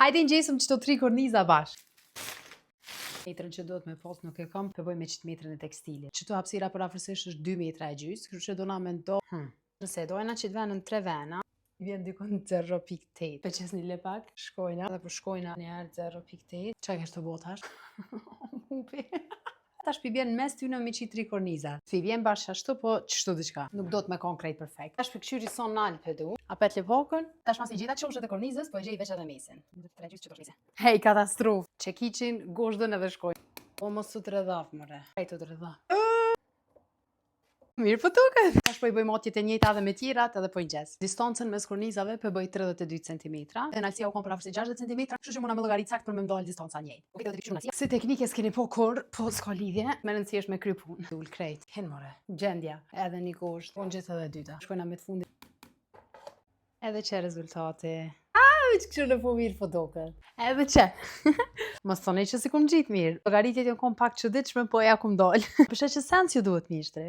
Hajde ngjesim qëto tri korniza bashkë. Metrën që duhet me pas nuk e kam, po bëj me qitë metrën e tekstilit. Qëto hapësira për afërsisht është 2 metra e gjysë, kështu që do na me ndo. Nëse e dojna që të venën tre vena, vjen dikun 0.8. Pe qes një lepak, shkojna, dhe po shkojna një herë 0.8. Qa kesh të bo tash? Hupi. Tash pi bjen mes tyne me qitë tri korniza. Si vjen bash ashtu, po qështu diçka. Nuk do të me kon krejt perfekt. Tash pi kqyri son nalt pe du. Apet lepokën. Tash masi gjeta qoshet e kornizës, po e gjej veç edhe mesin. Tre gjysë që kornizë. Hej, katastrofë. Çekiçin, gozhdën edhe shkoj. Po mos të tredhav, mëre. Hej, të tredhav. Mirë po duket. Tash po i bëj matjet e njëjta edhe me tjerat edhe po i ngjes. Distancën mes kornizave po e bëj 32 cm. Dhe nalësia u kon përafërsisht 60 cm, kështu që muna me llogarit sakt për me m'dal distanca njëjtë. Okej, do të kështu nalësia. Si teknike s'keni po kur, po s'ka lidhje. Me rëndësi është me kry punë. Dul krejt. Hin more. Gjendja. Edhe një gozhdë. Po ngjet edhe e dyta. Shkojna me të fundit. Edhe që rezultati. Ah, veç kështu në po mirë po duket. Edhe që. Mos thoni që si kum gjitë mirë. Llogaritjet janë kon pak çuditshme, po ja kum dal. Për që sens ju duhet mishtri.